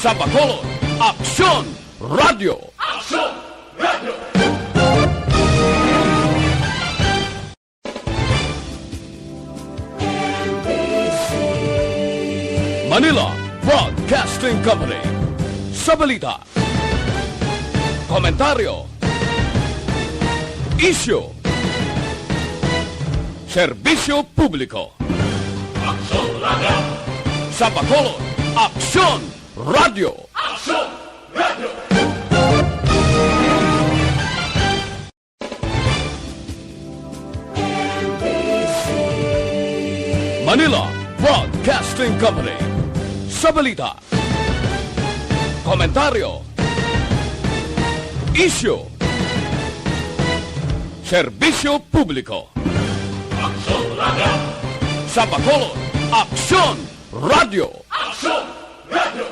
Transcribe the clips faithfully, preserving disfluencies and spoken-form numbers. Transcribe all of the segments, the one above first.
Sa Bacolod, Aksyon Radyo. Aksyon Radyo. Manila Broadcasting Company. Sa balita, komentaryo, isyu, serbisyo publiko. Aksyon Radyo. Sa Bacolod, Aksyon Radyo. Aksyon Radyo. Manila Broadcasting Company. Sa balita, komentaryo, isyu, serbisyo publiko. Aksyon Radyo. Sa Bacolod, Aksyon Radyo. Aksyon Radyo.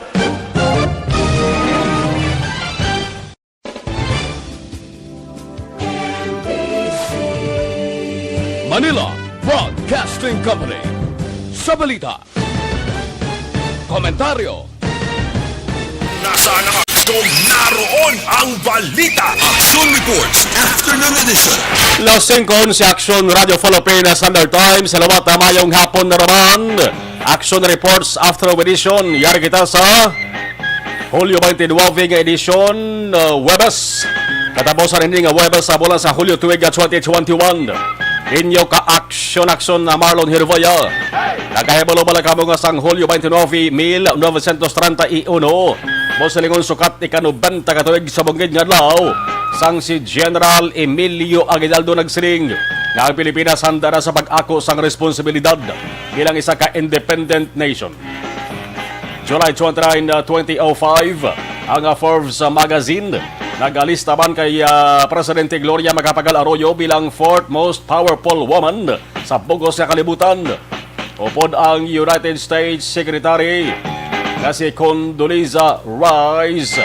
Manila Broadcasting Company. Sa balita, komentaryo, Nasaan ang aksyon? Naroon ang balita. Action Reports, Afternoon Edition. Las singko si Aksyon Radyo Filipina Standard Time. Salamat, ah, mayong hapon na naman. Action Reports Afternoon Edition. Yari kita sa Hulyo twenty-nine nga edisyon, uh, Huwebes. Katapusan ini nga Huwebes sa bulan sa Hulyo tuig nga twenty twenty-one. Inyo ka-aksyon-aksyon na Marlon Hirvaya. Nagahibalo bala kamo nga sang Hulyo twenty-nine, mil novecientos treinta y uno, mosilingon sukat ika-nobenta ka tuig sa bungkid nga adlaw, sang si General Emilio Aguinaldo nagsiling nga ang Pilipinas handa na sa pag-ako sang responsibilidad bilang isa ka independent nation. July twenty-nine, uh, twenty oh five, ang, uh, Forbes, uh, magazine nagalista man kay, uh, Presidente Gloria Macapagal Arroyo bilang fourth most powerful woman sa bug-os nga kalibutan. Upod ang United States Secretary nga si Condoleezza Rice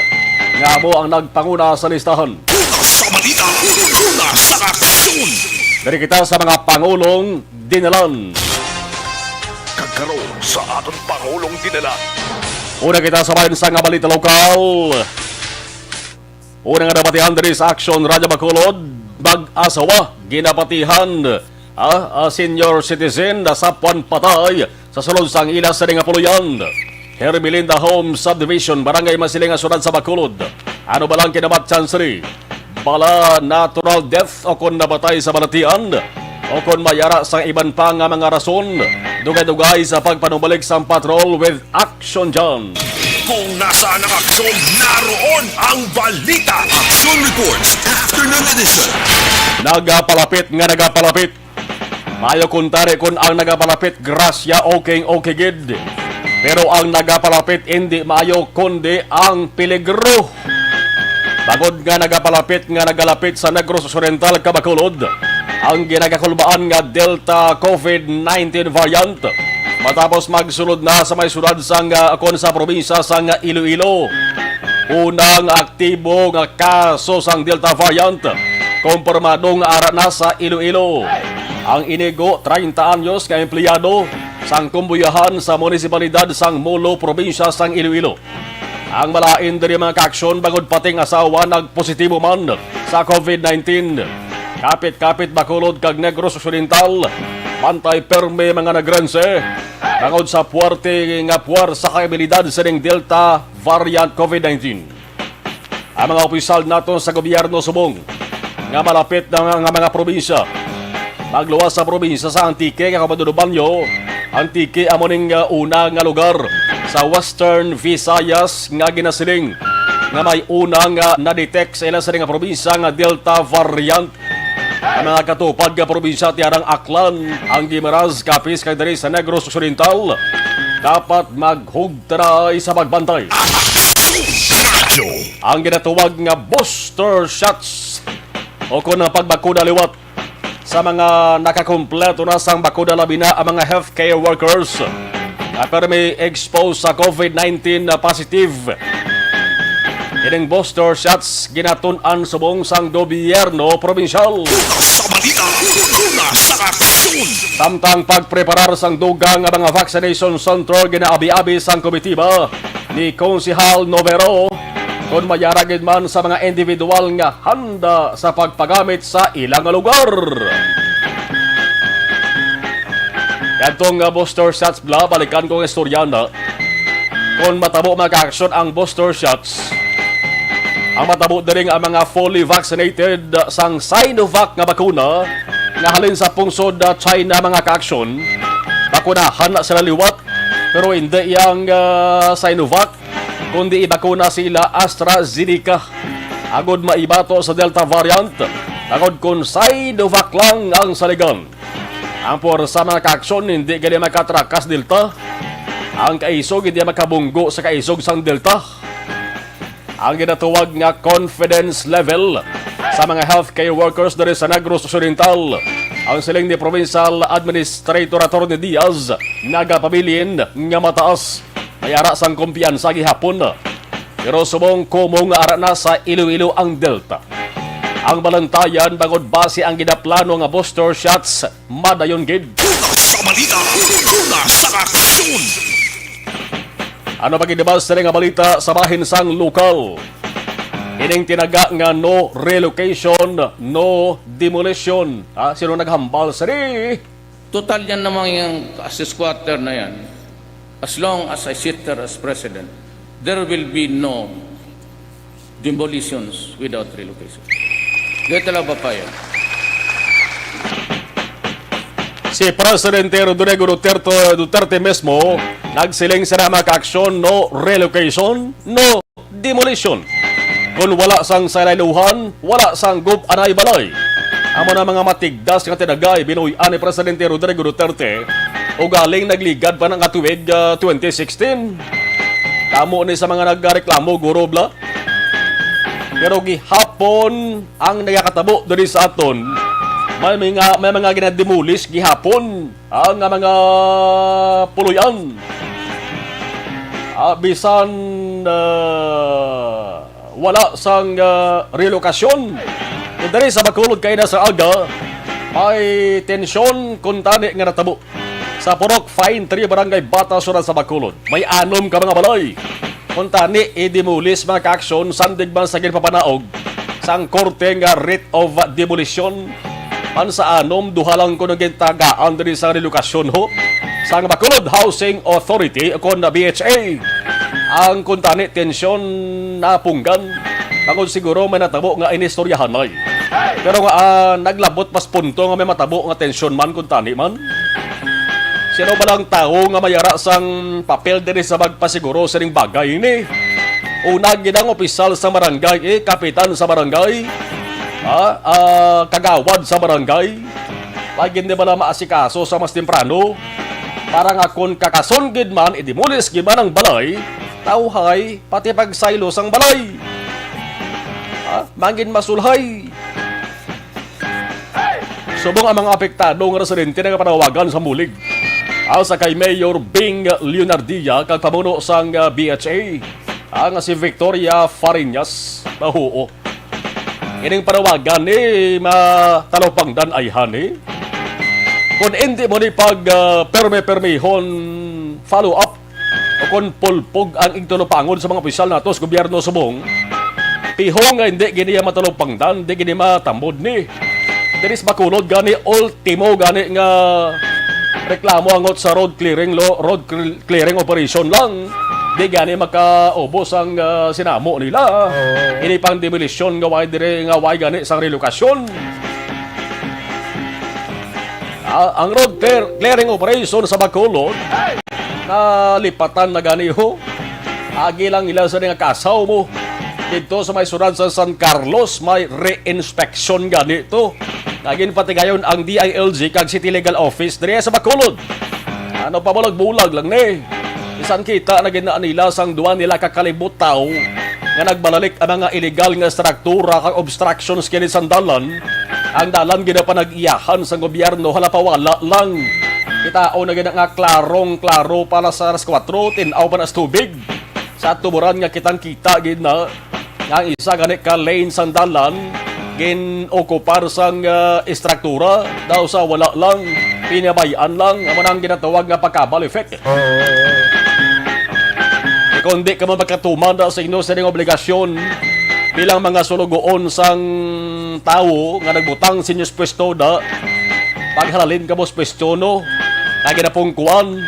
nga amo ang nagpanguna sa listahan. Una sa balita, una sa aksyon. Diri kita sa mga pangulong dinalan. Kag karon sa aton pangulong dinalan. Una kita sa bayan sa nga balita lokal. Una nga nabatihan diri sa Aksyon Radyo Bacolod, mag-asawa, ginapatihan, ah, ah, senior citizen, nasapuan patay sa sulod sang ila sini nga puloy-an. Hermelinda Home Subdivision, Barangay Masilinga, Siyudad sa Bacolod. Ano ba lang kinamat, Chancery? Bala natural death o kon napatay sa balatian, o kon may ara sang iban pa nga mga rason, dugay-dugay sa pagpanumbalik sang patrol with Action John. Kung nasaan ang aksyon, naroon ang balita. Action Reports, Afternoon Edition. Nagapalapit nga nagapalapit. Maayo kuntani kon ang nagapalapit grasya, okay, okay gid. Pero ang nagapalapit indi maayo, kundi ang peligro. Bangod nga nagapalapit nga nagalapit sa Negros Occidental, Bacolod, ang ginagakulbaan nga Delta COVID nineteen variant, matapos magsulod na sa may siyudad sang, ah, kon sa probinsya sang Iloilo. Unang aktibo nga kaso sang Delta variant, kumpirmado nga ara na sa Iloilo. Ang inigo, treinta anyos nga empleyado sang kumbuyahan sa munisipalidad sang Molo, probinsya sang Iloilo. Ang malain diri, mga kaaksyon, bangod pati ang asawa nagpositibo man sa COVID nineteen. Kapit-kapit Bacolod kag Negros Occidental, bantay permi mga Negrense bangod sa puwerte nga puwersa kag abilidad sining Delta variant COVID nineteen. Ang mga opisyal naton sa gobyerno subong nga malapit na nga, nga mga probinsya. Magluwas sa probinsya sa Antique kag Baño. Antique amo ning, uh, una nga lugar sa Western Visayas nga ginasiling nga may una nga na-detect sa ila sini nga probinsya nga Delta variant. Ang mga katupad nga probinsya tiarang Aklan, ang Guimaras, Capiz, kag diri sa Negros Occidental, dapat maghugtray sa pagbantay. Ang ginatawag nga booster shots o kon ang pagbakuna liwat sa mga nakakumpleto na sang bakuna, labi na ang mga healthcare workers nga permi exposed sa COVID nineteen na positive. Ining booster shots ginatun-an subong sang gobyerno probinsyal. Una sa balita, una sa aksyon. Samtang pagpreparar sang dugang nga mga vaccination center, ginaabi-abi sang komitiba ni Konsehal Novero kon mayara gid man sa mga individual nga handa sa pagpagamit sa ilang lugar. Kadtong, ah, booster shots, bla, balikan ko ang istorya na. Kon matabo, mga kaaksyon, ang booster shots, ang matabo diri nga ang mga fully vaccinated, ah, sang Sinovac nga bakuna nga halin sa pungsod, ah, China, mga kaaksyon, bakunahan na sila liwat. Pero hindi yang, ah, Sinovac, kundi ibakuna sila AstraZeneca agod maibato sa Delta variant, tungod kon Sinovac lang ang saligan. Ang puwersa, mga kaaksyon, hindi gali makatrakas Delta. Ang kaisog hindi makabunggo sa kaisog sang Delta. Ang ginatawag nga confidence level sa mga healthcare workers diri sa Negros Occidental, ang siling ni Provincial Administrator Attorney Diaz, nagapabilin nga mataas. May ara sang kumpiyansa gihapon. Pero subong kumo nga ara na sa Iloilo ang Delta. Ang balantayan bangod basi ang ginaplano nga booster shots madayon gid. Una sa balita, una sa aksyon. Ano pa gid ba sila nga balita sa bahin sang lokal? Ining tinaga nga no relocation, no demolition. Ha? Sino naghambal sini? Total yan naman yung squatter na yan. As long as I sit there as president, there will be no demolitions without relocation. Dito lang ba pa yan? Si Presidente Rodrigo Duterte, Duterte mismo nagsiling sa mga kaaksyon, no relocation, no demolition. Kung wala sang salayluhan, wala sang gub-anay balay. Amo na mga matigdas nga tinagay binuy-an ni Presidente Rodrigo Duterte, ugaling nagligad pa na nga tuig, ah, twenty sixteen. Damo ni sa mga nagreklamo, guro, bla. Pero gihapon ang nagakatabo diri sa aton, may mga, may mga ginademolis gihapon ang mga puloy-an. Ah, bisan, ah, wala sang, ah, relokasyon. Diri sa Bacolod kay na sa aga, may tensyon kuntani nga natabo sa Purok Pine Tree, Barangay Bata, Surat sa Bacolod. May anom ka mga balay kuntani i-demolish, mga kaaksyon, sandig man sa ginpapanaog sang korte nga writ of demolition. Man sa anom, duha lang kuno gintagaan diri sa relokasyon, ho, sang Bacolod Housing Authority o kon B H A. Ang kuntani tensyon napunggan, bangod siguro may natabo nga inistoryahanay. Pero nga, ah, naglabot mas punto nga may matabo nga tensyon man kuntani man. Sino ba lang tawo nga mayara sang papel diri sa magpasiguro sining bagay ini? Una gid ang opisyal sa barangay, eh, kapitan sa barangay, ah, ah, kagawad sa barangay. Pag hindi ba lang maasikaso sa mas temprano, para nga kon kakason gid man, idemolis gid man ang balay, tawhay, pati pagsaylo sang balay, ah, mangin masulhay. Subong ang mga apektado nga residente nagapanawagan sa bulig, ah, sa kay Mayor Bing Leonardia kag pamuno sang, ah, B H A, ah, nga si Victoria Fariñas, mahuo. Ining panawagan ni matalupangdan ay hani. Kung hindi mo ni pag, ah, perme-permihon follow up, o kon pulpog ang igtulupangod sa mga opisyal nato sa gobyerno subong, piho nga hindi gini matalupangdan, di gini matambod ni. Diri sa Bacolod gani, ultimo gani nga reklamo angot sa road clearing lo, road cl-, clearing operation lang. Di gani makaubos ang, ah, sinamo nila. Oo. Ini pang demolisyon nga way dire, nga way gani sang relokasyon. Ah, ang road clear-, clearing operation sa Bacolod, nalipatan na gani, ho. Agi lang nila sa nga kasaw mo. Dito sa may suran sa San Carlos, may re-inspection gani to. Nagin patigayon ang D I L G kag City Legal Office diri sa Bacolod. Ano pa, bulag-bulag lang ni. Bisan kita na gid na nila sang duwa nila ka kalibutaw nga nagbalalik ang mga illegal nga struktura kag obstructions kini sang dalan. Ang dalan ginapanag-iyahan sang gobyerno, hala pa wala lang. Kitaon na gid nga klarong-klaro para sa alas kuwatro, tin-aw pa na sa tubig. Sa tuburan nga kitang-kita gid na nga ang isa gani ka lane sang dalan gin-okupar sang, ah, istruktura daw sa wala lang, pinabay-an lang, amo na ang ginatawag nga pagkabal effect. Oo. Kung di kamo makatuman da sa inyo sining obligasyon bilang mga sulugoon sang tawo nga nagbutang sa inyo sa pwesto da, paghalalin kamo sa pwesto, no? Kay ginapungkuan.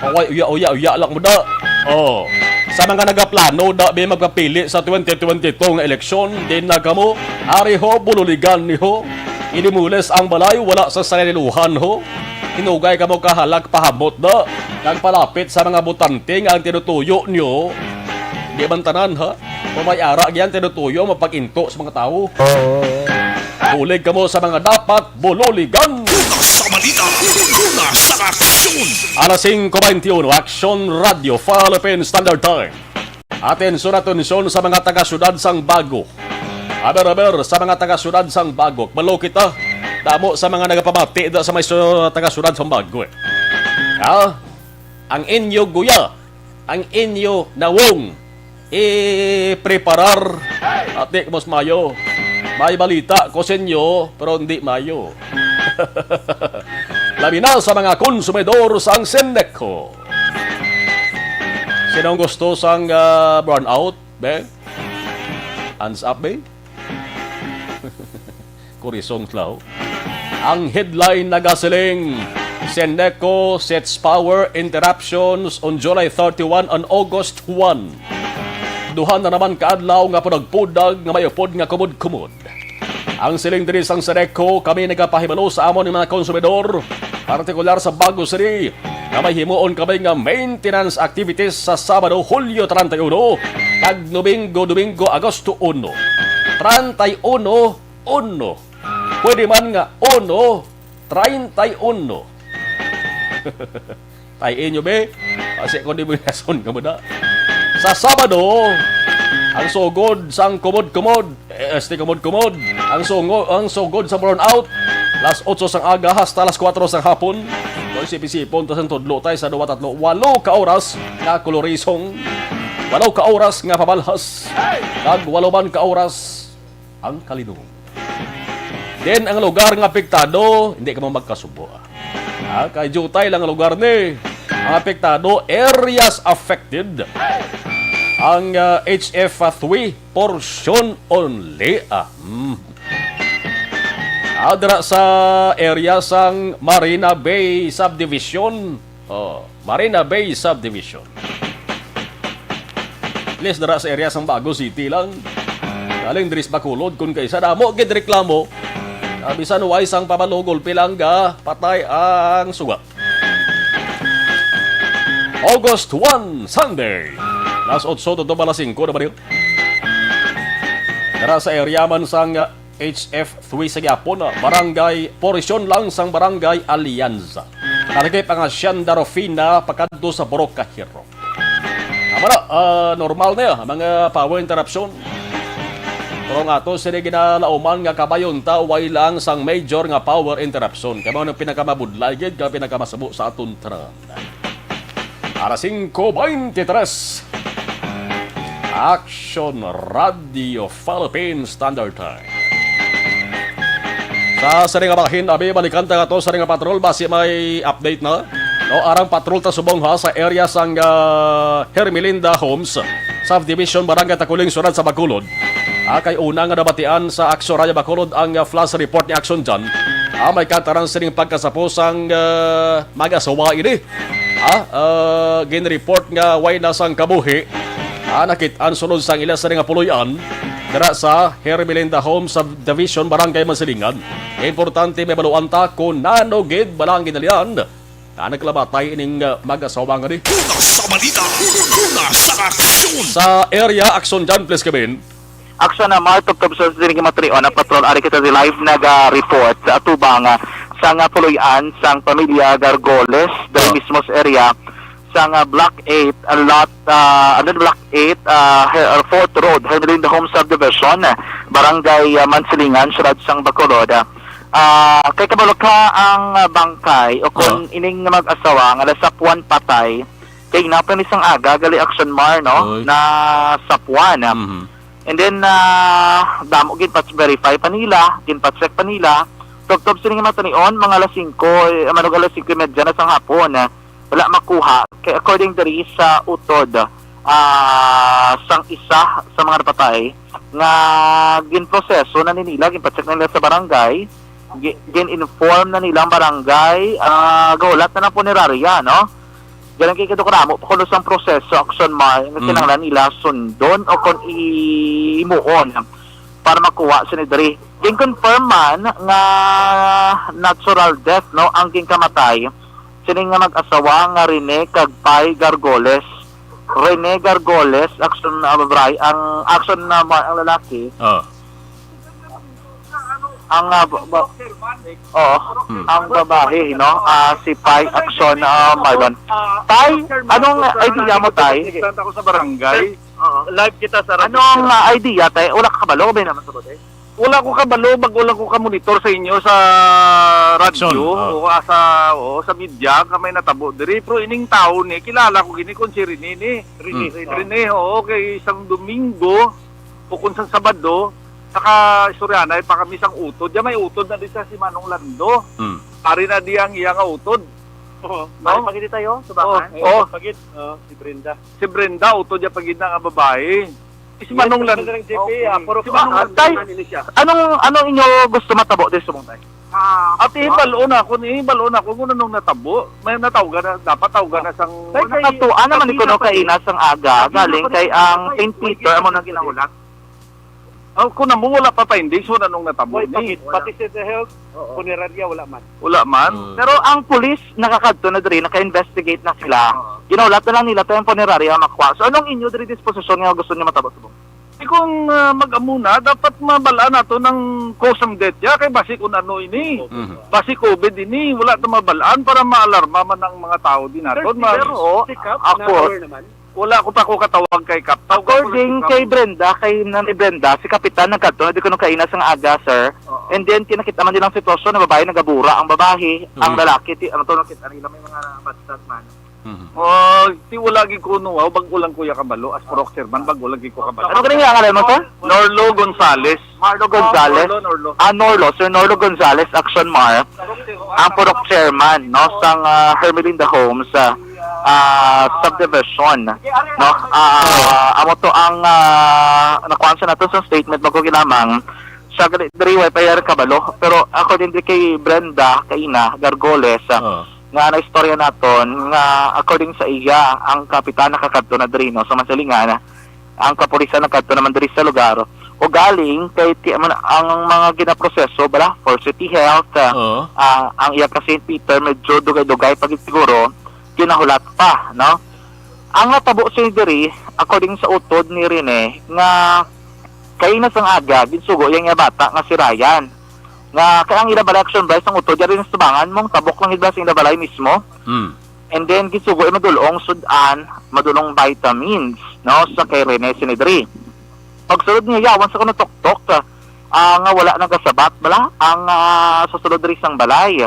Away, uya, uya, uya lang mo da. Oh. Sa mga nagaplano da, bi magpapili sa twenty twenty-two nga eleksyon, din na kamo, ari ho, bululigan ni ho. Inimules ang balay, wala sa saliluhan ho. Hinugay kamo kahalak pahamot da. Kag palapit sa mga butante nga ang tinutuyo nyo, di man tanan, ha? Kung may ara, gyan tinutuyo, mapag-into sa mga tao. Bulig kamo sa mga dapat bululigan. Una sa balita, una sa aksyon. Alas singko beintiuno, Aksyon Radio, Philippine Standard Time. Atensyon, atensyon sa mga taga-syudad sang Bago. Aber, aber, sa mga taga-syudad sang Bago. Balo kita, damo sa mga nagapamati da sa may su-, taga-syudad sang Bago, eh. Ha? Ang inyo guya, ang inyo nawong, i-preparar. Ati, mas mayo. May balita ko sa inyo, pero hindi mayo. Labi na sa mga konsumidor sang Sendeco. Sinong gusto sang, ah, brownout, be? Hands up, be? Kurisong tlaw. Ang headline nagasiling, Sendeco sets power interruptions on July thirty-one and August one. Duha na naman ka adlaw nga pudag-pudag nga may upod nga kumod-kumod. Ang siling diri sang Sendeco, kami nagapahibalo sa amon nga mga konsumidor, partikular sa Bago City, nga may himuon kami nga maintenance activities sa Sabado, Hulyo treinta y uno, kag Domingo, Domingo, Agosto uno. Treinta y uno, uno. Pwede man nga uno, treinta y uno. Tay inyo, be. Kasi kung di mo inason ka mo na. Sa Sabado, ang sugod sang kumod-kumod, eh, este kumod-kumod, ang sungo, ang sugod sa brownout, las otso sang aga hasta las kuwatro sang hapon. Kung isip-isipon, tas ang tudlo tayo sa duwa, tatlo, walo ka oras nga kulurisong, walo ka oras nga pabalhas, kag walo man ka oras ang kalinong. Then, ang lugar nga apektado, hindi ka mo magkasubo, ah. Ah, kay jutay lang ang lugar ni. Ang apektado, areas affected. Ang, ah, H F three portion only, ah. Mm. Ah, dira sa area sang Marina Bay Subdivision, Oh, Marina Bay Subdivision. At least dira sa area sang Bago City lang. Galing diri sa Bacolod, kun kaysa damo gid reklamo. Ah, bisan way sang pabalo, gulpi lang ga patay ang suga. August one, Sunday. Las otso tubtob alas singko na ba niyo? Dira sa area man sang H F three sa gihapon, Barangay, porsyon lang sang Barangay Alianza. Talagay pa nga Hacienda Rufina, pakadto sa Borocajero. Amo na, ah, normal na yun, mga power interruption. Pero nga to, sila ginalauman nga kabayon ta, way lang sang major nga power interruption. Kaya mo nang pinakamabudlay, gid, ka pinakamasubo sa aton tanan. Alas singko beintitres. Action Radio Philippine Standard Time. Sa sining nga bahin, abi, balikan ta nga to sa sining nga patrol, basi may update na. No, arang patrol ta subong ha, sa area sang, ah, Hermelinda Homes, Subdivision, Barangay Taculing, Syudad sa Bacolod. Ah, kay una nga nabatian sa Action Radio Bacolod ang, ah, flash report ni Action John. Ah, may kataran sining pagkasapo sang, ah, mag-asawa ini. Ah, ah, gin-report nga way na sang kabuhi. Ah, nakit-an sulod sang ila sa nga puloy-an dira sa Hermelinda Home Subdivision, Barangay Mansilingan. Importante mabaluan ta kung nano gid bala ang ginalian nga nagkalabatay ining, ah, mag-asawa nga di. Una sa balita, una sa aksyon. Sa area, Action John, please, Kevin. Action na, Mar, tubtob sa sining matinion nga patrol, ari kita di live naga-report sa atubang, ah, sa nga puloy-an sang pamilya Gargoles, diri Ah. mismo sa area sang, ah, Block eight, ah, lot, ah, ano, Block eight, ah, Her-, Fourth Road, Hermelinda Home Subdivision, ah, Barangay, ah, Mansilingan, Syudad sang Bacolod. Ah, kay kabalo ka ang, ah, bangkay o kung Ah. ining mag-asawa nga nasapuan patay, kay ginapon ni sang aga, gali Action, Mar, no? Oy. Nasapuan. Mhm. And then, ah, damo ginpa-verify pa nila, ginpa-check pa nila. Tubtob sining matinion, mga alas singko, eh, manog alas singko y medya na sang hapon, eh. wala makuha. Kay according diri sa utod, ah, sang isa sa mga napatay, nga ginproseso na ni nila, ginpacheck na nila sa barangay, gi-, gin-inform na nila ang barangay, ah, gahulat na ng punerarya, no? Galing kay kadto karamo pa kuno sang proseso, Action Mar, nga Hmm. kinahanglan nila sundon o kon imuon para makuha sini diri. Gin-confirm man nga natural death, no, ang ginkamatay sini nga mag-asawa nga Rene kag Pay Gargoles. Rene Gargoles, Action, ah, babae, ang Action na ma-, ang lalaki. Oh. Ang, ah, ba-, ba-, oh, Hmm. ang babae, no? Ah, si Pay Action, ah, Marlon. Tay, anong idea mo, Tay? Assistant ako sa barangay. Oo. Live kita sa radyo. Anong, ah, idea, Tay? Wala ka kabalo, may naman sa bote? Wala ko kabalo, bago lang ko ka-monitor sa inyo sa radyo Action, oh. o, ah, sa, o, sa media, nga may natabo diri. Pero ining tawo ni, kilala ko gini kung si Rene ni. Rene, Mm. Rene. Rene, oo, kay isang Domingo o kung sang Sabado, naka-istoryanay pa kami sang utod. Diyan may utod na di sa si Manong Lando. Mm. Ari na di ang iya nga utod. Oo. No? Balik pa gid tayo, subakan. Oo. Oo. Pagid, oh, si Brenda. Si Brenda, utod niya pagid na nga babae. Si Manong Lando. Yes, Manong J P, ah, puro Si Manong Lando. Tay, anong, anong inyo gusto matabo din subong, Tay? Ah, At ihibalo na ako, ihibalo na ako kung anong natabo. May natawgan na, dapat tawgan na sang Tay, Kay Nakatuan naman ni kuno pagkita pa kaina sang aga, Pagkita galing pa kay rin ang ang Saint Peter amo na ginahulat. Oh, kung namo wala pa findings, wala nung natabo May ni. Pagid, pati sa health, Oo. Punerarya, wala man. Wala man. Mm. Pero ang pulis nakakadto na diri, naka-investigate na sila. Oo. Ginahulat na lang nila tayong punerarya ang makuha. So anong inyo diri disposisyon nga gusto niyo matabo subong? Di kung, ah, mag-amo na, dapat mabalaan nato ng cause ng death niya, kay basi kung ano ini. Mhm. Basi covid ini, wala ta mabalaan para maalarma man ang mga tao din naton. Sir, Ma- pero, Check up, of course. Wala ko pa ko katawag kay Kap. Tawag ko According lang si Kap. Kay Brenda, kay Nanay Brenda, si Kapitan nagkadto na di ko nung kaina sang aga, sir. Oo. And then, kinakita man nilang sitwasyon na babae nagabura ang babae, ang Mm. lalaki, ti-, ano to, nakita nila may mga badsad man. Mhm. Oh, ti wala gid ko no, wow, bag-o lang ko ya kabalo, as proxy man, bag-o lang gid ko kabalo. Ano galing nga ngalan mo, sir? Norlo Gonzales. Marlo Gonzales. Ah, Norlo, Norlo. Ah, Norlo. Sir Norlo Gonzales, Action Mar, ang purok chairman, no, sang, ah, Hermelinda Homes, ah, ah, subdivision, no? Ah, amo to ang, ah, nakuha sa nato sa statement, bago gilamang siya gali diri, way pa iya kabalo. Pero according diri kay Brenda, kay Ina Gargoles, ah, Oo. nga naistorya naton, nga according sa iya, ang kapitan nakakadto na diri, no, sa Masilingan, ang kapulisan nagkadto naman diri sa lugar. O galing kay ti-, man, ang mga ginaproseso bala for City Health, ah, Oo. ah, ang iya ka Saint Peter medyo dugay-dugay pa gid siguro ginahulat pa, no? Ang natabo sa diri, according sa utod ni Rene, nga kaina sang aga, ginsugo yang iya bata nga si Ryan. Nga kay ang ila balay, Action Bryce, ang utod, yari na sa tabangan mong tabok lang gid ba sa ila balay mismo. Mm. And then, gisugo ay madulong sudan, madulong vitamins, no, sa kay Rene Sinidri. Pagsulod niya, yawan sa kuno tuktok, ah, nga wala nagasabat, bala, ang, ah, sa sulod diri sang balay.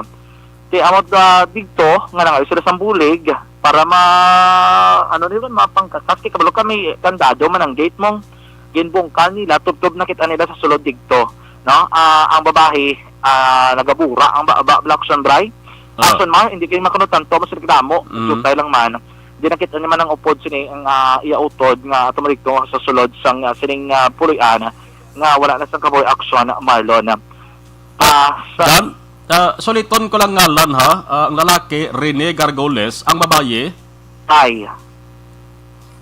Ti amo, ah, digto, nga nangayo sila sang bulig, para ma-, ano nila, mapangkakas. Kay kabalo kami, kandado man ang gate mong ginbungkal nila, tubtob nakita nila sa sulod digto, no? Ah, ang babae, ah, nagabura, ang ba-, ba-, black sunbray. Ah. Action man, hindi kayo makuno tanto, mas reklamo, Mm. jutay lang man. Di nakita niya man ang upod sini, ang, ah, iya utod nga tumalikto sa sulod sang, ah, sining, ah, puloy-an nga wala na sang kabuhi, Action Marlon. Ah, sa Dan, ah, suliton ko lang ngalan, ha. Ah, ang lalaki, Rene Gargoles. Ang babayi? Pai.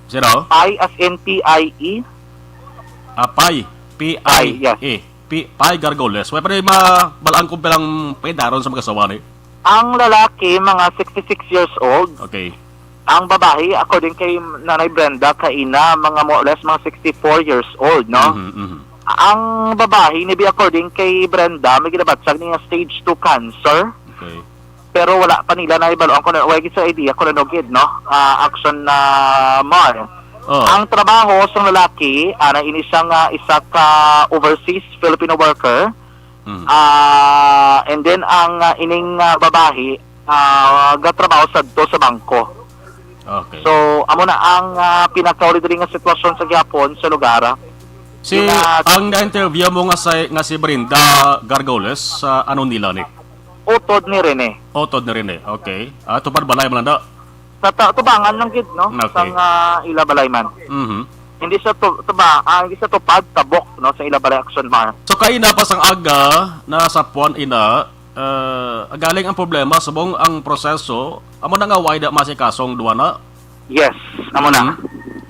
Sino? Pai as in P I E. Ah, Pai. P I A. Pai, yes. P-, Pai Gargoles. Way pa rin mabalaan kung pilang pedaron sa mag-asawa ni? Ang lalaki, mga sixty-six years old. Okay. Ang babae, according kay Nanay Brenda, kaina, mga more or less, mga sixty-four years old, no? Mhm, mhm. Ang babae, nibi according kay Brenda, may ginabatsag niya stage two cancer. Okay. Pero wala pa nila nahibaloan kung ano, wala gid sa idea kung ano gid, no? Ah, Action na Mar. Oh. Ang trabaho sa lalaki, ana, ini siya nga isa ka overseas Filipino worker. Mm. Ah, and then ang, ah, ining, ah, babae, ah, gatrabaho sadto sa bangko. Okay. So, amo na ang, ah, pinakauli diri nga sitwasyon sa gihapon sa lugar. Si, Ina- ang na-interview mo nga sa, nga si Brenda Gargoles, sa ano nila ni? Utod ni Rene. Utod ni Rene, okay. Ah, tupad balay man na. Sa ta-, tubangan lang gid, no? Okay. Sang, ah, ila balay man. Mhm. Hindi siya tu-, tuba-, ah, hindi siya tupad, tabok, no, sa ila balay, Action Mar. So, kaina pa sang aga, nasapuan ina, ah, galing ang problema, subong ang proseso, amo na nga wala masikasong duwa na. Yes, amo na. Mhm.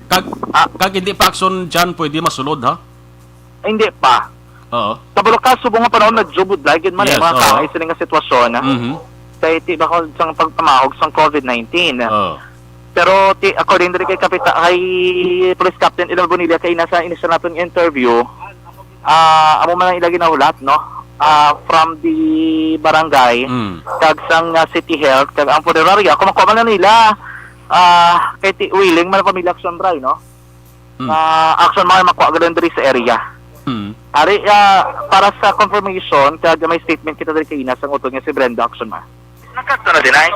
Kag, Ah. kag hindi pa action dyan, pwede masulod, ha? Hindi pa. Oo. Sa Bulacan, subong nga panahon, medyo budlay gid man, eh, Yes, mga oo. kaay sila nga sitwasyon, ah. Mhm. Sa iti ba ko sang pagpamahog sang covid nineteen. Oo. Pero ti-, according diri kay Kapita-, kay Police Captain Elmer Bonilla, kay nasa initial naton interview, ah, amo man ang ila ginahulat, no? Ah, from the barangay, Mm. kag sang, ah, city health, kag ang punerarya, kung makuha man na nila, ah, kay ti-, willing man ang pamilya Action Bray, no? Mm. Nga Action Mar makuha gid diri sa area. Mm. Ari, ah, para sa confirmation, kag may statement kita diri kay ina sang utod nga si Brenda Action Mar. Nagkadto na din ay?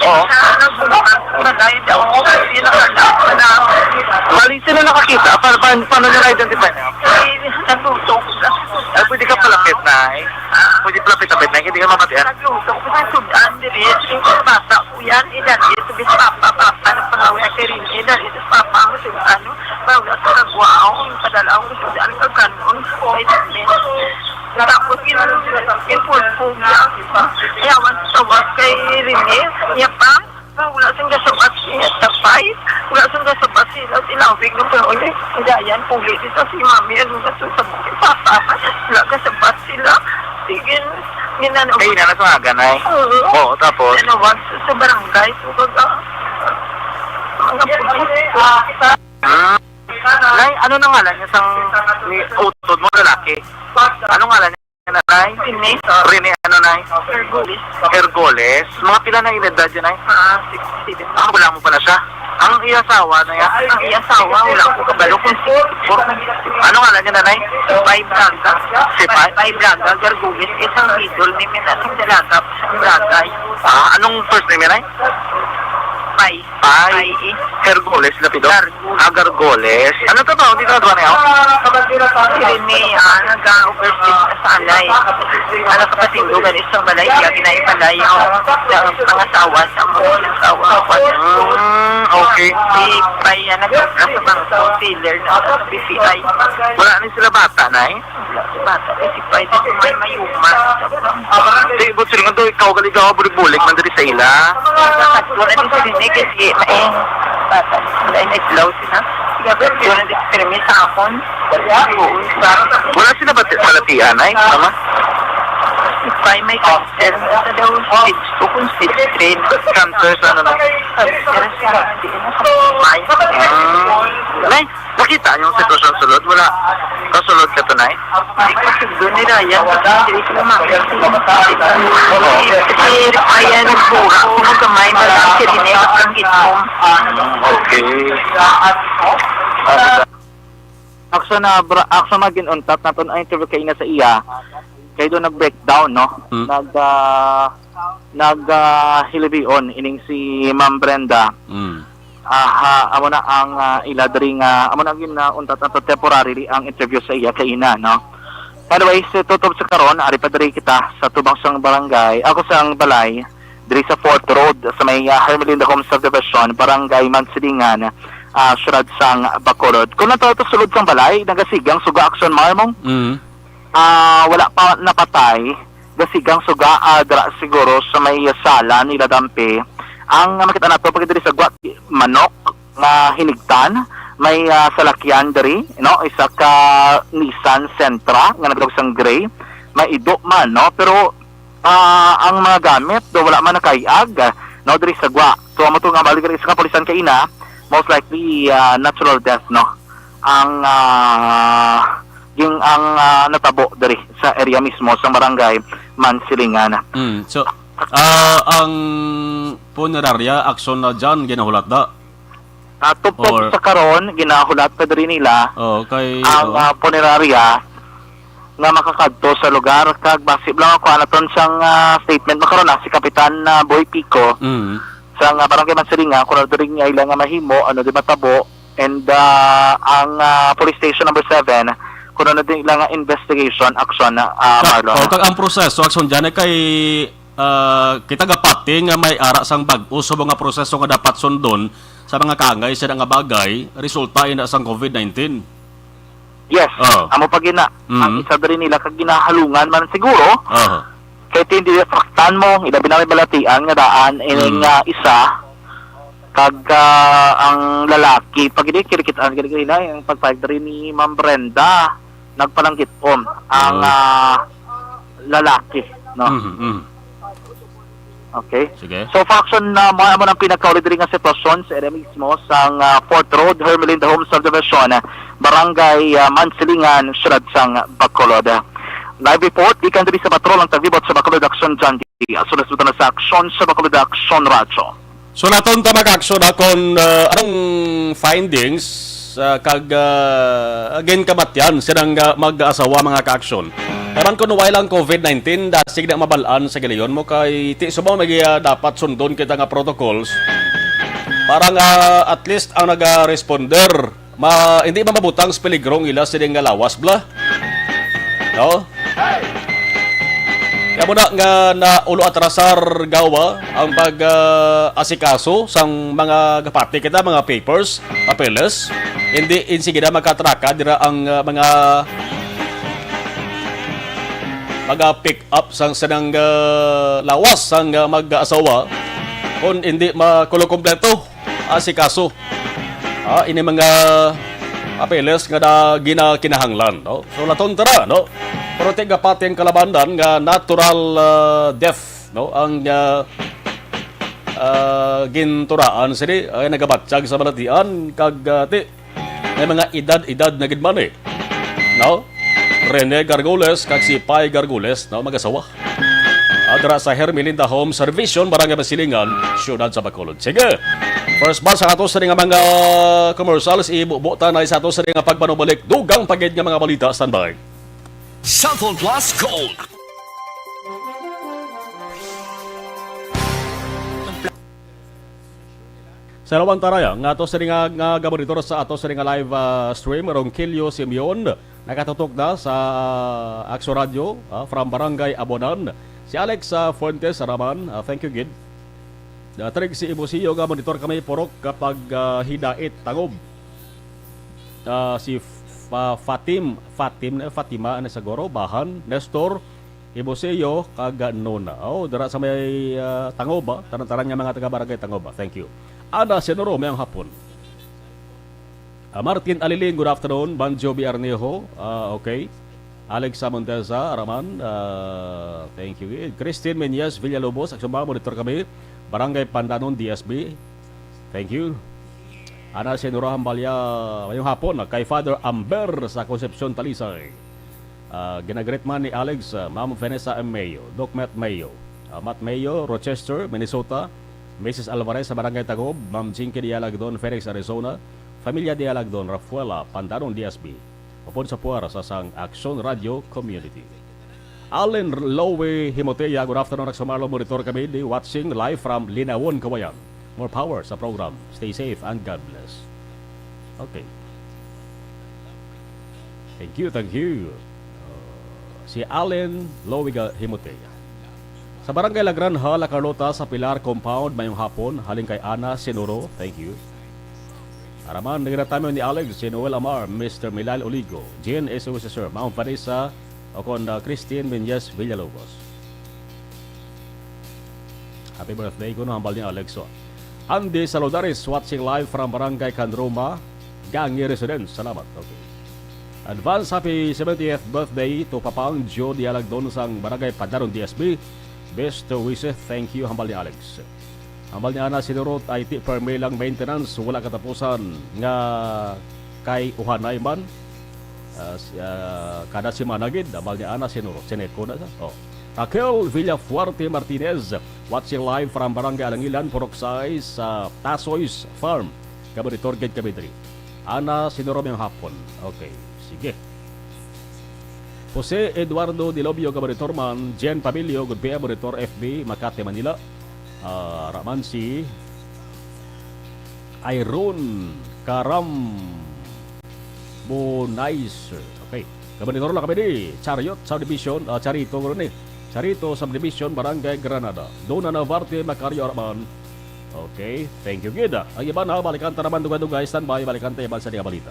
Oo. Bali, sino nakakita? Pa-, pa-, paano nyo na-identify na? Ay, pwede ka palapit na eh. Pwede palapit-lapit na, hindi ka mabatian. Nagluto ko sa sudan, dili. Yung bata ko yan, edad, ito, bis papa, papa, nagpangawi ang kirin, edad, ito, papa, mo, ano, Mawala sa kagwao, yung padalaw, gusto di ang kaganon, ointment. Tapos, gin-, ginpulpog niya. Yawan sa tawas kay Rene, niya pa, mawala sing gasabat niya, tapay. Wala sing gasabat sila, tilawig ng pangaon niya. Dayan, puli dito si Mami, ano na to, sa bukid, papa, wala gasabat sila. Sige, ginano. Kay ina na sa aga, Nay? Oo. Oo, tapos? Ano, wag sa, sa barangay, so, baga, mga pulis. Hmm. Nay, ano na ngalan niya sang ni utod mo, lalaki? Ano ngalan niya, Nay? Rene. Rene, ano, Nay? Hergoles. Hergoles. Mga pila na ang edad niya, Nay? Ah, sixty-seven. Ah, wala mo pala siya. Ang iya asawa na yan? Ang iya asawa, wala ko kabalo kung sixty-four. Ano ngalan niya, Nanay? Sipay Braga. Sipay? Sipay Braga, Hergoles. Isang middle name, yun, atong dalaga, sa Braga. Ah, anong first name niya, Nay? Pay. Pay. Pay. Hergoles na pido? Gargoles. Ah, Gargoles. Ano trabaho dito na niya? Si Rene, ah, nag-overseas na sa alay. Ano, kapatid ko, ganito sa balay, iya, ginaibalay ang, ang, ang asawa sa mga asawa. Mm, okay. Si Pay, ah, nag-, sa bangko, teller na sa B C I. Wala ni sila bata, Nay? Wala si bata, kay si Pay, dito may mayuma. Di, but sila nga daw, ikaw gali daw, bulig-bulig man diri sa ila. Wala ni si Rene, kasi may bata, wala na itlaw sila. Kaya, pero yun ang experiment sa akon. Wala sila ba balatian, Nay, mama? Si Pay may cancer. Sa daw, stage two kung stage three. Cancer sa ano na? Cancer sa, di na sa Pay. Ah. Nay, nakita niyo ang sitwasyon sulod? Wala. Kasulod ka to, Nay? Hindi ko siguro ni Ryan. Hindi ko makita. Si, si Ryan nagbura. Kung gamay na lang siya, di na yung kapanggit mo. Okay. Ano ba? Action na, bra-, action na ginuntat naton ang interview kay ina sa iya. Kay doon nag-breakdown, no? Hmm. Nag, ah, nag, ah, hilibion ining si Ma'am Brenda. Mm. Aha, amo na ang, ah, ila diri nga, amo na ang gin-, ah, untat nato temporarily ang interview sa iya kay ina, no? Anyways, tutob sa karon, ari pa diri kita sa tubang sang barangay, ako sang balay, diri sa Fourth Road, sa may, ah, Hermelinda Home Subdivision, Barangay Mansilingan, ah, Siyudad sang Bacolod. Kung nato sulod sang balay, nagasigang suga, Action Mar, Mong. Mm. Ah, wala pa napatay. Gasigang suga, ah, dira siguro sa may sala nila Dampi. Ang makita nato pag diri sa gwa, manok nga hinigtan, may, ah, salakyan diri, no? Isa ka Nissan Sentra nga nabilog sang gray. May ido man, no? Pero, ah, ang mga gamit do wala man nakayag, no, diri sa gwa. So, amo to nga balik sa kapulisan kaina, most likely, ah, natural death, no? Ang, ah, ging-, ang, ah, natabo diri sa area mismo sa barangay Mansilingan. Mm. So, ah, ang punerarya, Action, na dyan ginahulat da? Ah, tupok Or sa karon, ginahulat pa diri nila Oh, kay, ang, oo. ah, punerarya nga makakadto sa lugar. Kag basi lang ako, ano ton sang, ah, statement makaron na si Kapitan, ah, Boy Pico Mm. sa, ah, Barangay Mansilingan, kung ano diri nga ila nga mahimo, ano di matabo, and, ah, ang, ah, Police Station Number Seven, Pero na din lang nga investigation, action na, ah, Ka- Marlon. Oh, kag ang proseso, action dyan, eh, kay, ah, kita gapati nga may ara sang bag-o subong nga proseso nga dapat sundon sa mga kaangay sa nga bagay, resulta ina sang covid nineteen. Yes, Oh. amo pa gina. Ang Mhm. isa diri nila kag ginahalungan man siguro, Oh. kay hindi saktan mo, ilabi na may balatian nga daan, ining, Mm. ah, isa, kag, ah, ang lalaki, pag hindi kinikitaan, kini kanina, yung pag-five diri ni Ma'am Brenda, nagpalanggit-on ang, Ah. ah, lalaki, no? Mhm, mhm. Okay. Sige. So, Faction, na mo, mo nang pinakauli diri nga sitwasyon sa area mismo sang, ah, Fourth Road, Hermelinda Home Subdivision, Barangay, ah, Mansilingan, Siyudad sang Bacolod. Live report gikan diri sa patrol ang taglibot sa Bacolod Action John D. Asunod na sa aksyon sa Bacolod Action Radyo. So, naton ta mag-action na kung, ah, anong findings, ah, kag, ah, again, kamatyan silang, ah, mag-asawa, mga ka-action. Ewan kung why lang covid nineteen, dasig na mabalaan sa giliyon mo kay ti subong may, ah, dapat sundon kita nga protocols para nga at least ang naga-responder ma, hindi mamabutang sa peligro ang ila sining nga lawas, bla. No? Kaya mo na nga na ulo atrasar gawa ang pag, ah, asikaso sang mga gapati kita, mga papers, papeles. Hindi, in sige na magkatraka dira ang, ah, mga mga pick up sang sanang, ah, lawas sang, ah, mag-asawa kung hindi makulo kompleto asikaso. Ah, ini mga papeles nga da, ginakinahanglan, no? So, laton tara, no? Pero ti gapati ang kalabanan nga natural, ah, death, no? Ang, ah, ah, ginturaan sini ay nagabatyag sa balatian kag, ah, ti may mga edad-edad na gid man, eh. No? Rene Gargoles kag si Pai Gargoles, no, mag-asawa. Ah, dira sa Hermelinda Home Servicion, Barangay Basilingan, Siyudad sa Bacolod. Sige. First bar sa ato sa nga mga commercials, ibubo ta na sa ato sa nga pagpanubalik. Dugang pa gid nga mga balita, standby. Cellphone Plus Gold. Sa Lawan Taraya, nga ato sa nga, nga gaboritor sa ato sa nga live, ah, stream, Ronquillo Simeon, nakatutok na sa, ah, Axo Radio, ah, from Barangay Abonan. Si Alex, ah, Fuentes Raman, ah, thank you, gid. Ah, Trixie Ibusio nga monitor kami, purok kapag, ah, hidait, tangob. Ah, si Fa-, Fatim, Fatim, eh, Fatima, ano, siguro, Bahan, Nestor, Ibuseo, kag Nona. Oh, dira sa may, ah, Tangoba, tanan-tanan nga mga taga Barangay Tangoba. Thank you. Ana Sinuro, mayong hapon. Ah, Martin Aliling, good afternoon. Banjo B. Arnejo, ah, okay. Alex Monteza, Araman, ah, thank you. Christine Menyes Villalobos, Aksumba, monitor kami. Barangay Pandanon, D S B. Thank you. Ana Sinuro Hambalya, mayong hapon, ah, kay Father Amber sa Concepcion, Talisay. Ah, ginagreet man ni Alex, ah, Ma'am Vanessa M. Mayo, Doc Matt Mayo, ah, Matt Mayo, Rochester, Minnesota, Missus Alvarez sa Barangay Tagob, Ma'am Jinky Dialagdon, Phoenix, Arizona, Familia Dialagdon, Rafuela, Pandanon, D S B. Upod sa puwersa sang Aksyon Radio Community. Allen Lowe Himotea, good afternoon, Raxo Marlo, monitor kami di watching live from Linawon, Kawayan. More power sa program. Stay safe and God bless. Okay. Thank you, thank you. Uh, si Allen Lowiga Himotea. Sa Barangay La Granja, La Carlota, sa Pilar Compound, mayong hapon, halin kay Ana Sinuro. Thank you. Araman, naginatamyo ni Alex, si Noel Amar, Mister Milal Oligo, Jean S. Sir, Ma'am Vanessa, o kon, uh, Christine Menyes Villalobos. Happy birthday kuno, hambal ni Alex, oh. Andy Saludares, watching live from Barangay Canroma, Gangi Residence. Salamat. Okay. Advance happy seventieth birthday to Papang Joe Dialagdon sang Barangay Padaron, D S B. Best wishes, thank you, hambal ni Alex. Hambal ni Ana, sinurot ay ti permi lang maintenance, wala katapusan nga kay uhanay man. Ah, s-, ah, kada semana gid, hambal ni Ana, sinurot. Sineko na sa. Oh. Raquel Villafuerte Martinez, watching live from Barangay Alangilan, Purok sais, sa Tasoy's Farm. Kabaritor gid kami diri. Ana, sinuro mayong hapon. Okay, sige. Jose Eduardo Dilobio, kabaritor man. Jen Pabilio, good P M, monitor F B, Makati, Manila. Ah, Raman si Iron Karam Bonais. Okay. Kabanitor lang kami ni Chariot Subdivision, ah, Charito, guro ni. Charito Subdivision, Barangay Granada. Dona Navarte, Macario Araman. Okay, thank you, gid. Ang iban na, balikan ta naman dugay-dugay. Standby, balikan ta iban sa mga balita.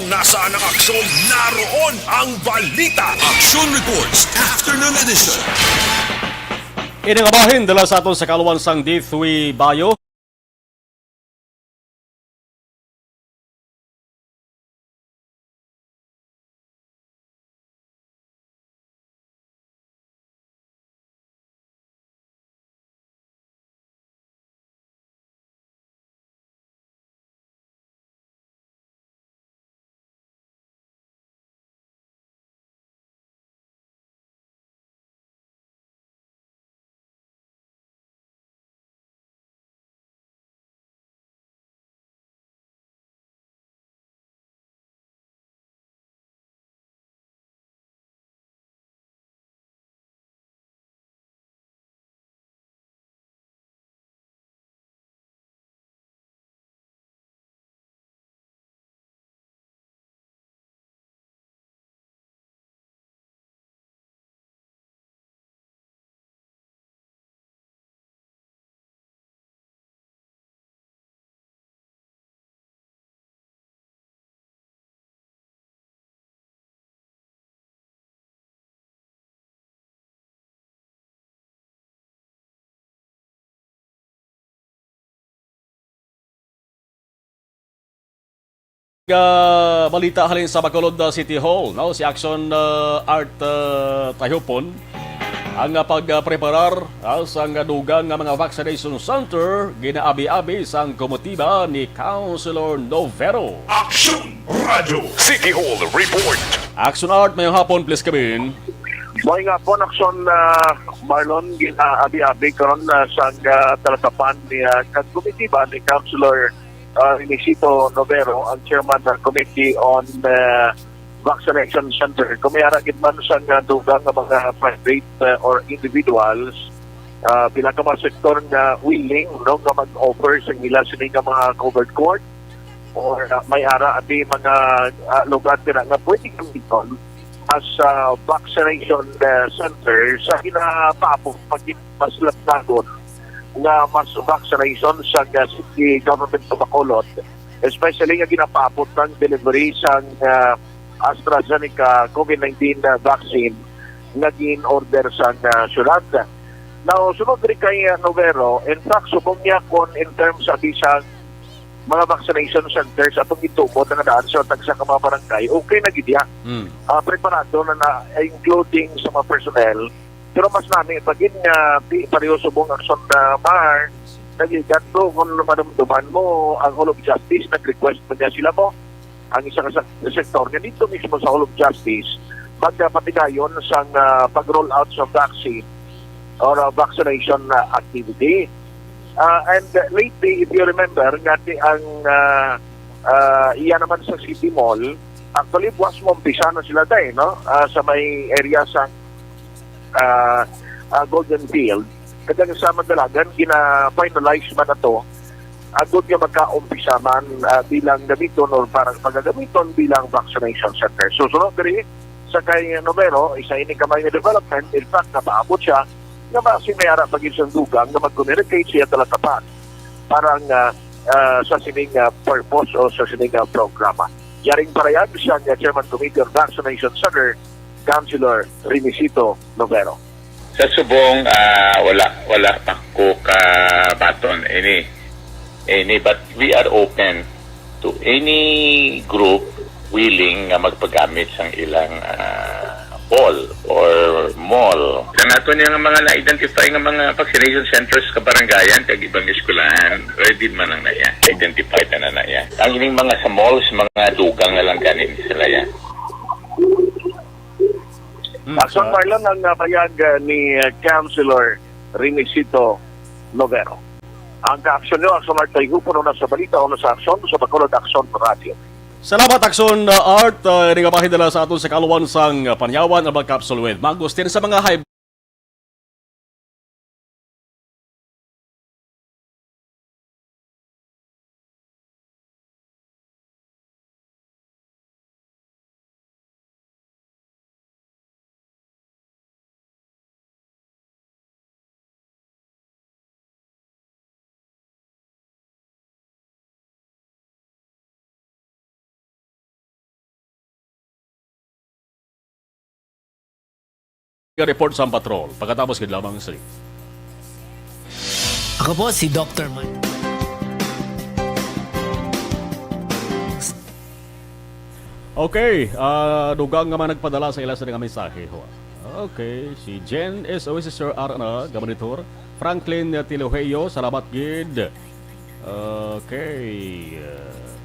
Nasaan ang aksyon? Naroon ang balita. Action Reports, Afternoon Edition. Ini nga bahin dala sa aton sa kaluwan sang D three Bayo. Nga balita halin sa Bacolod, uh, City Hall, no? Si Action, uh, Art, uh, Tayhupon, ang, uh, pagpreparar, uh, sang dugang nga mga vaccination center ginaabi-abi sang komitiba ni Councilor Novero. Action Radio City Hall Report. Action Art, mayong hapon, please come in. Maayong hapon, Action, uh, Marlon, ginaabi-abi karon, uh, sang, uh, talatapan ni, uh, kag komitiba ni Councilor uh, Inesito Novero, ang chairman ng Committee on, uh, Vaccination Center. Kung may ara gid man sa nga dugang nga mga private, uh, or individuals, uh, pila ka mga sektor nga willing, no, nga mag-offer sa ila sini nga mga covered court or, uh, may ara abi mga, uh, lugar dira nga pwede gamiton as, uh, vaccination, uh, center sa ginapaabot pag mas latnagon nga mas vaccination sa, uh, city government of Bacolod, especially nga ginapaabot ng delivery sang, uh, AstraZeneca COVID nineteen, uh, vaccine nga gin-order sang, uh, syudad. Now, sunod diri kay, uh, Novero, in fact, subong niya kon in terms sa bisang mga vaccination centers atong gitubod nga daan sa tagsa ka mga barangay, okay na gid ya. Mm. Ah, preparado na na, including sa mga personnel. Pero mas nami pa gid nga di pareho subong Action, ah, Mar, naging kadto kung madumduman mo ang Hall of Justice, nag-request pa niya sila mo. Ang isa ka sek-, sektor nga dito mismo sa Hall of Justice, magpatigayon sang, ah, pag-roll out sa vaccine or, ah, vaccination, ah, activity. Ah, and, uh, lately, if you remember, nga ti ang, ah, ah, iya naman sa City Mall, actually, buwas mo umpisa na sila, day, no? Ah, sa may area sa, ah, ah, Golden Field. Kag ang sa Mandalagan, gina-finalize man na to. Agod nga magkaumpisa man, ah, bilang gamiton or para pagagamiton bilang vaccination center. So, sunod diri, sa kay Novero, isa ini ka may development. In fact, napaabot siya nga basi may ara pa gid siyang dugang nga mag-communicate siya talatapan para nga, ah, sa sining, ah, purpose o sa sining, ah, programa. Yaring parayag siya nga Chairman Committee on Vaccination Center, Councilor Remisito Novero. Sa subong, ah, wala, wala pa ko kabaton ini, ini, but we are open to any group willing nga magpagamit sang ilang, ah, hall or mall. Ang ato niya nga mga na-identify nga mga vaccination centers sa kabarangayan kag ibang eskwelahan, ready man ang na iya. Identified na na iya. Ang ining mga sa malls, mga dugang na lang ganin sila yan. Hmm, Action sa Marlon ang, ah, payag, ah, ni, ah, Councilor Remisito Novero. Ang ka-aksyon nyo, Action Art Tayhupon, una sa balita, una sa aksyon, sa Bacolod Action Radio. Salamat, Action, uh, Art. Uh, ini nga bahin dala sa aton sa kaluwan sang, uh, Panyawan, ang mga capsule with Mangustin sa mga high report sa patrol. Pagkatapos gid lamang sa Ako po si Doctor Man. Okay, ah, dugang nga man nagpadala sa ila sa nga mensahe ho. Okay, si Jen S O, si Sir Arana, gamonitor. Franklin Tiloheyo, salamat gid. Okay, ah,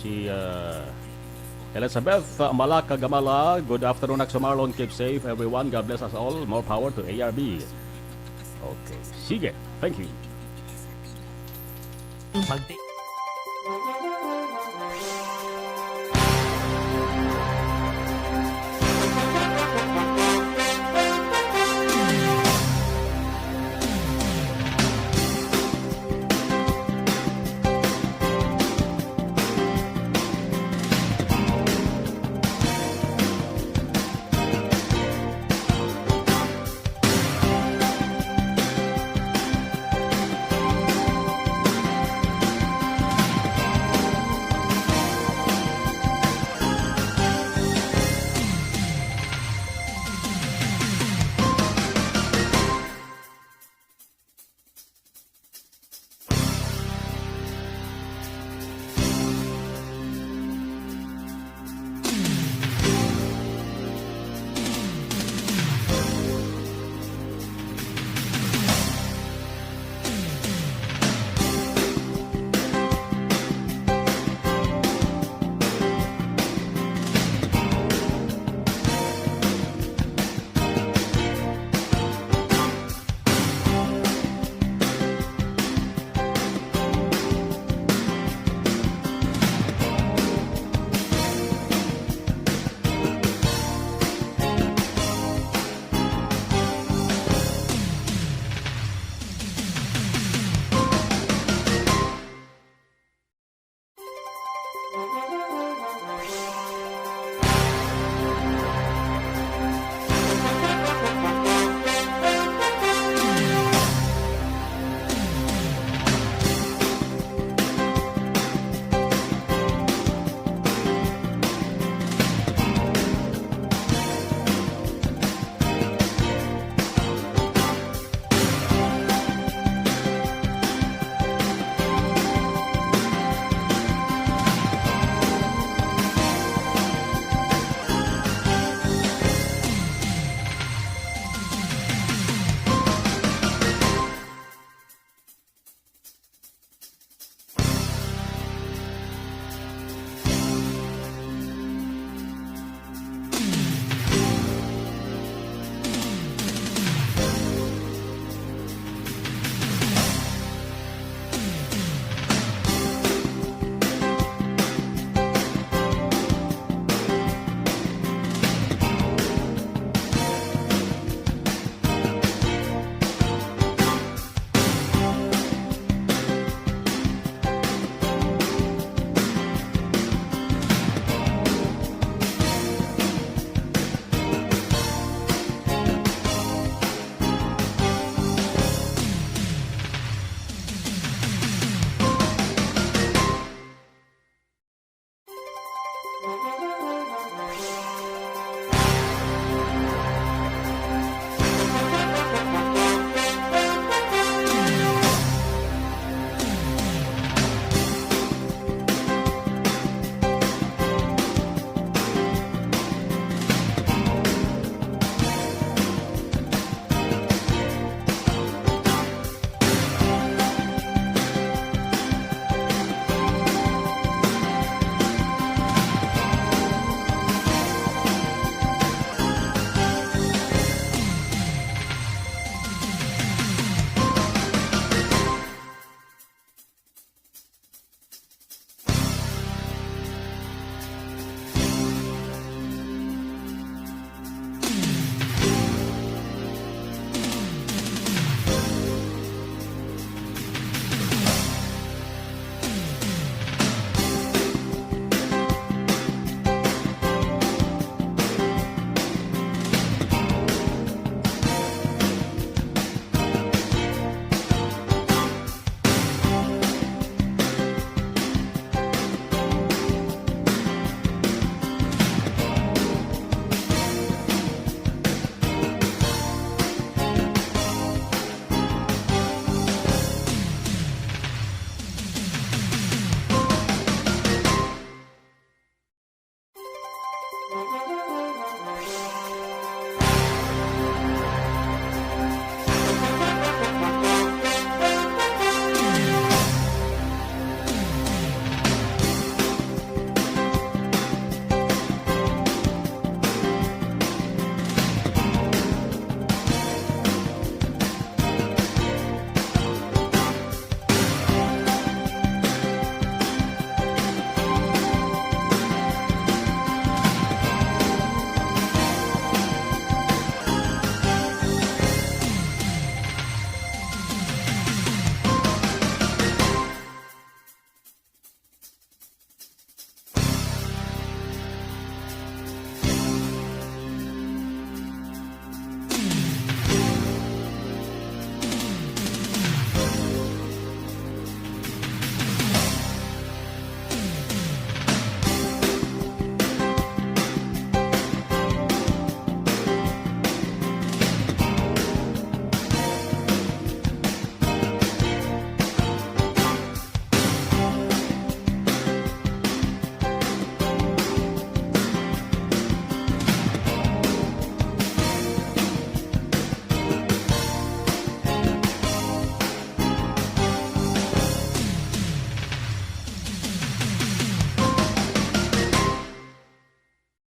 si ah, Elizabeth, ah, Malaka Gamala, good afternoon, Akso Marlon, keep safe everyone, God bless us all, more power to A R B. Okay, sige, thank you. Magti-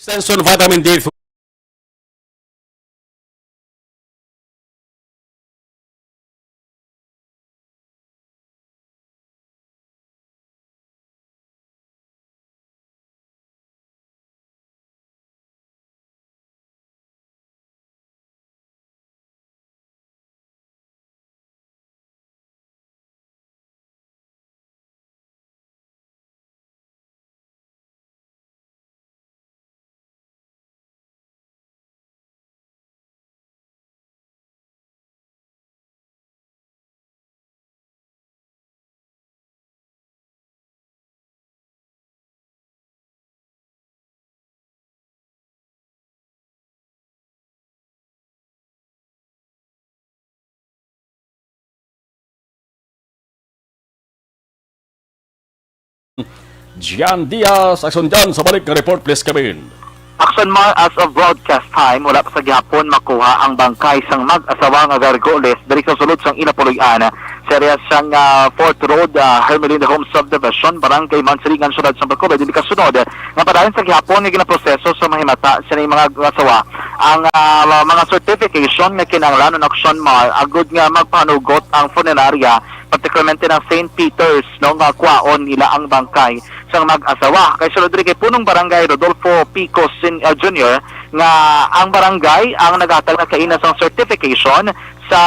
Tension, vitamin D three. Jan Diaz, aksyon dyan sa balik nga report, please come in. Aksyon Mar, as of broadcast time, wala pa sa gihapon makuha ang bangkay sang mag-asawa nga Gargoles diri sa sulod sang ila puloy-an, sa area sang, ah, Fort Road, ah, Hermelinda Home Subdivision, Barangay Mansilingan, Siyudad sang Bacolod. Dili kasunod nga padayon sa gihapon nga ginaproseso sa mahimata sining mga asawa ang, ah, mga certification nga kinahanglanon, aksyon Mar, agud nga magpahanugot ang funeraria, particularmente ng Saint Peter's, no, nga kwaon nila ang bangkay sang mag-asawa. Kay sulod diri kay punong barangay Rodolfo Pico Sen-, uh, Junior nga ang barangay ang naghatag na kaina sang certification sa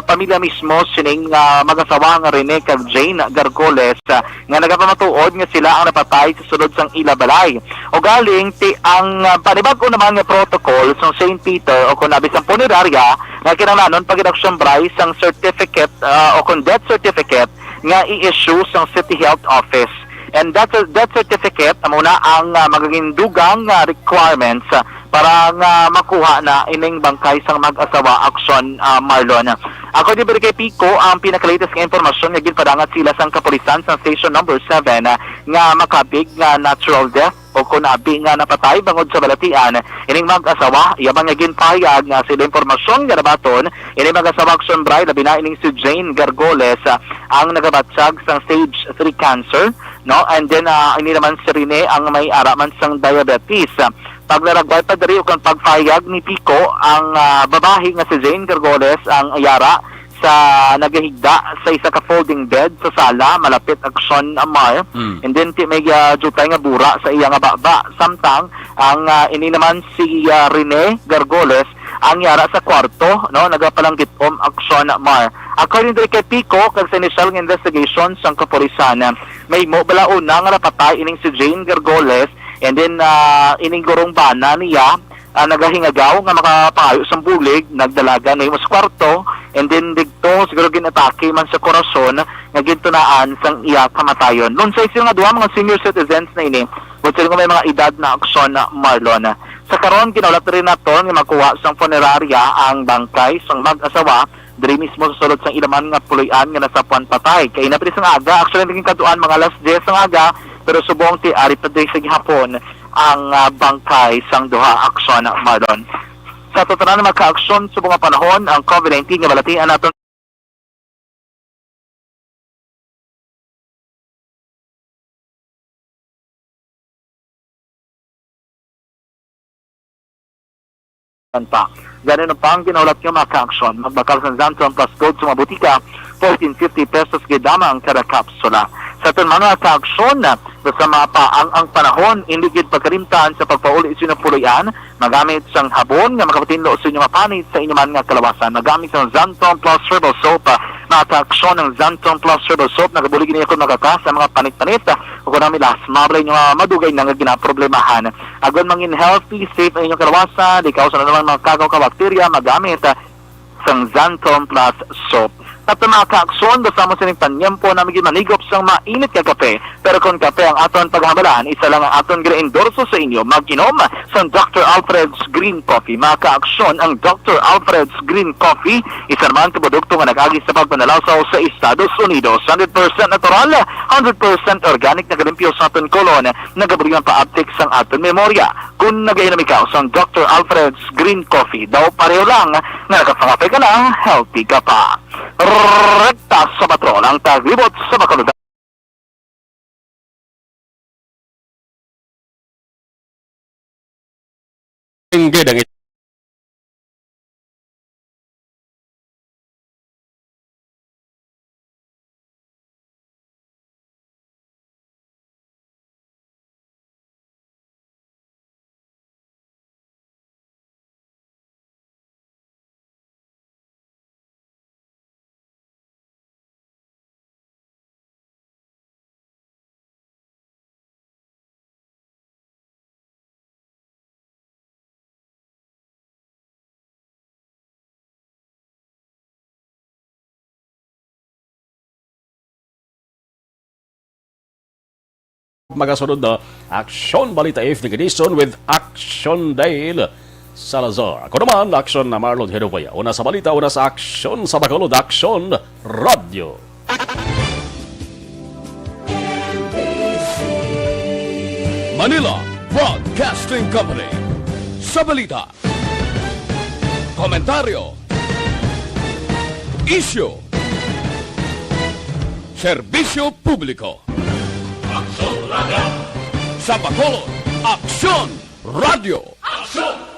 pamilya mismo sining, uh, mag-asawa nga Rene kag Jane Gargoles, uh, nga nagapamatuod nga sila ang napatay sa sulod sang ila balay. Ugaling ti ang, uh, panibag-o naman nga protocol sang Saint Peter o kon abi sang punerarya nga kinahanglanon pag-inaksyon bray sang certificate, uh, o kon death certificate nga i-issue sang City Health Office. And that, that certificate, amo na ang, ah, magiging dugang, ah, requirements, ah, para nga makuha na ining bangkay sang mag-asawa, aksyon, ah, Marlon. According pa kay Pico, ang pinakalatest nga impormasyon nga ginpadangat sila sang kapulisan sa Station Number Seven, ah, nga makabig nga natural death o kon abi nga napatay bangod sa balatian ining mag-asawa, iya man nga ginpahayag nga sa ila impormasyon nga nabaton, ini mag-asawa, aksyon bray, labi na ining si Jane Gargoles, ah, ang nagabatyag sang stage three cancer, no? And then, ah, ini naman si Rene ang may ara man sang diabetes. Ah, paglaragway pa diri, ukon pagpahayag ni Pico, ang, ah, babayi nga si Jane Gargoles ang yara sa nagahigda sa isa ka folding bed sa sala malapit, aksyon, Mar. Mm. And then ti may, ah, jutay nga bura sa iya nga baba. Samtang ang, ah, ini naman si, ah, Rene Gargoles ang yara sa kwarto, no, nagapalanggit-om, aksyon, Mar. According diri kay Pico kag sa initial nga investigation sang kapulisan, ah, may mo balauna nga napatay ining si Jane Gargoles, and then, ah, ining gurong bana niya, ah, nagahingagaw nga makapangayo sang bulig, nagdalagan na sa kwarto, and then didto siguro ginatake man sa korason nga gintunaan sang iya kamatayon. Lunsay sila nga duha mga senior citizens na ini, kung sila nga may mga edad na, aksyon, Marlon. Sa karon, ginahulat rin naton nga makuha sang funeraria ang bangkay sang mag-asawa diri mismo sa sulod sang ila man nga puloy-an nga nasapuan patay. Kay inapili sang aga, actually, naging kaduan mga alas diyes sang aga, pero subong ti ari pa diri sa gihapon ang, ah, bangkay sang duha, aksyon, Marlon. Sa tanan nga mga kaaksyon, subong nga panahon ang COVID nineteen nga balatian naton. Tan pa. Gani na pa ang ginahulat nga mga kaaksyon, magbakal sa Zantron Plus Gold sa mga butika, fourteen fifty pesos gid lamang kada kapsula. Sa aton man mga kaaksyon, basta mapaang ang panahon, indi gid pagkalimtan sa pagpauli sa inyong puloy-an, magamit sang habon nga makapatinlo sa inyo nga panit sa inyo man nga kalawasan. Magamit sang Zantron Plus Herbal Soap. Mga kaaksyon, ang Zantron Plus Herbal Soap nagabulig ini kon makaka sa mga panit-panit o kon ang milas. Mabala inyo nga madugay na nga ginaproblemahan. Agon mangin healthy, safe ang inyong kalawasan, di kausan na naman mga kagaw ka bakterya, magamit, ah, sang Zantron Plus Soap. At mga kaakson, basta mo sining panyempo na magin manigop sang mainit nga kape. Pero kung kape ang aton paghambalan, isa lang ang aton gina-endorso sa inyo, mag-inom sang Doctor Alfred's Green Coffee. Mga kaakson, ang Doctor Alfred's Green Coffee, isa naman ka produkto nga nag-agi sa pagpanalasaw sa Estados Unidos. Hundred percent natural, hundred percent organic, nagalimpyo sa aton kolon, nagabulig ang paabtik sang aton memorya. Kung nagainom ikaw sang Doctor Alfred's Green Coffee, daw pareho lang nga nakapangapay ka na, healthy ka pa. Rekta sa patrol ang taglibot sa Bacolod. Magasunod na Aksyon Balita Evening Edition with Aksyon Dale Salazar. Ako naman, Aksyon na Marlon Hedopoya. Una sa balita, una sa aksyon sa Bacolod, Aksyon Radyo. Manila Broadcasting Company. Sa balita, komentaryo, isyu, serbisyo publiko. Aksyon Radyo. Sa Bacolod, Aksyon Radyo. Aksyon